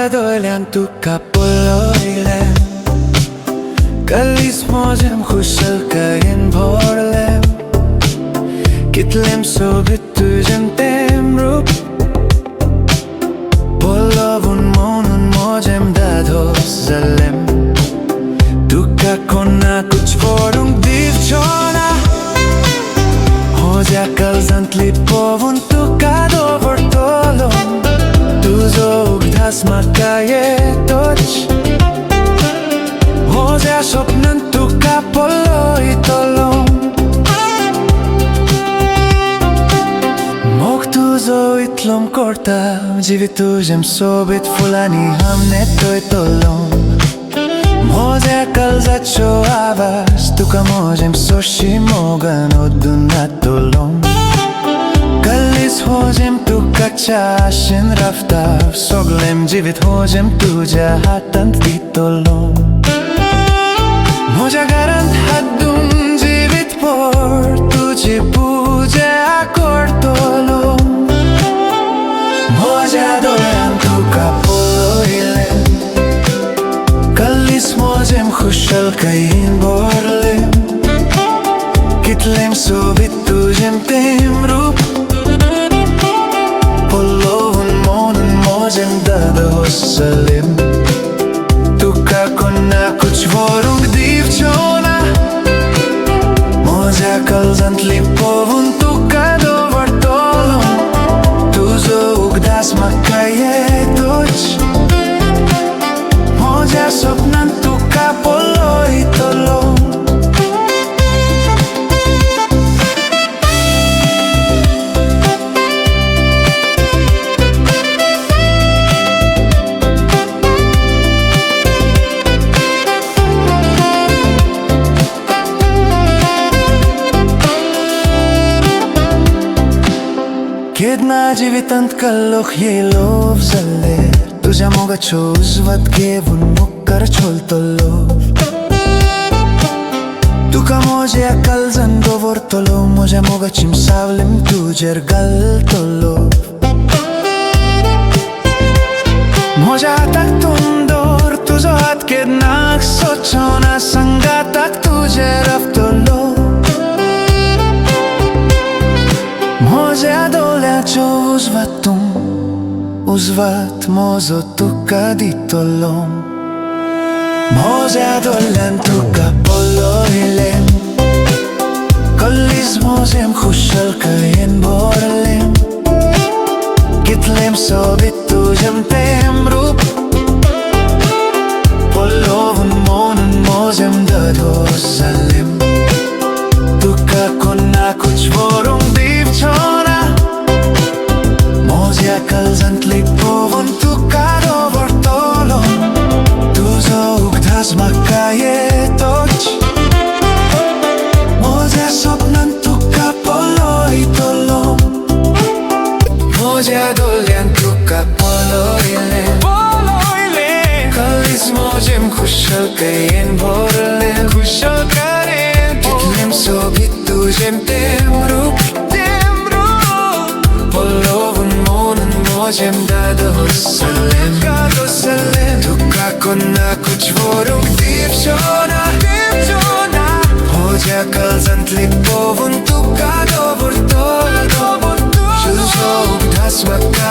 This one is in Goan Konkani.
म्हज्या दोळ्यान तुका पळयलें, कल्लीच म्हजें खुशालकायेन भरलें. कितलें सोबीत तुजें तें रूप, पळोवन म्हणून म्हजें धादोस जालें. तुका कोणाकूच व्हरूंक दिवचो ना, म्हज्या काळजांत लिपोवन तुका दवरतलो. तुजो उगडास म्हाका येतोच, म्हज्या सपनांत तुका पळयतलो. मोग तुजो इतलो करता, जिवीत तुजें सोबीत फुलांनी हांव न्हेसयतलो. म्हज्या काळजाचो आवाज तुका म्हजें सोशी मोगान ओदून घातलो. कल्लीच म्हजें तुकाच्या आशेन रावता, सगळें जिवीत म्हजें तुज्या हातांत दितलो. म्हज्या घरांत हाडून जिवीत भर तुजी पुजा करतलो. म्हज्या दोळ्यान तुका पळयलें, कल्लीच म्हजें खुशालकायेन भरलें. कितलें सोबीत तुजें तें रूप, पळोवन म्हणून म्हजें धादोस जालें. तुका कोणाकूच व्हरूंक दिवचो ना, म्हज्या काळजांत लिपोवन तुका दवरतलो. तुजो उगडास म्हाका येतोच, म्हज्या सपनांत तुका पळयतलो. केन्ना जिवितांत कल्लोख येयलो जाल्यार, तुज्या मोगाचो उजवात घेवन मुखार चलतलो. तुका म्हज्या काळजान दवरतलो, म्हज्या मोगाची सावली तुजेर घालतलो. म्हज्या हाताक तूं दवर, तुजो हात केन्नाच सोडचो ना, सांगाताक तुजें रावतलो. म्हज्या दोळ्याचो उजवात तूं, उजवात म्हजो तुका दितलो. म्हज्या दोळ्यान तुका पळयलें, कल्लीच म्हजें खुशालकायेन भरलें. कितलें सोबीत तुजें तें रूप, पळोवन म्हणून म्हजें धादोस जालें. तुका कोणाकूच व्हरूंक दिवचो ना, म्हज्या काळजांत लिपोवन तुका दवरतलो. तुजो उगडास म्हाका येतोच, म्हज्या सपनांत तुका पळयतलो. म्हज्या दोळ्यान तुका पळयलें, कल्लीच म्हजें खुशालकायेन भरलें. कितलें सोबीत तुजें तें रूप, पळोवन म्हणून म्हजें धादोस जालें. तुका कोणाकूच व्हरूंक दिवचो ना, म्हज्या काळजांत लिपोवन तुका दवरतलो. तुजो उगडास म्हाका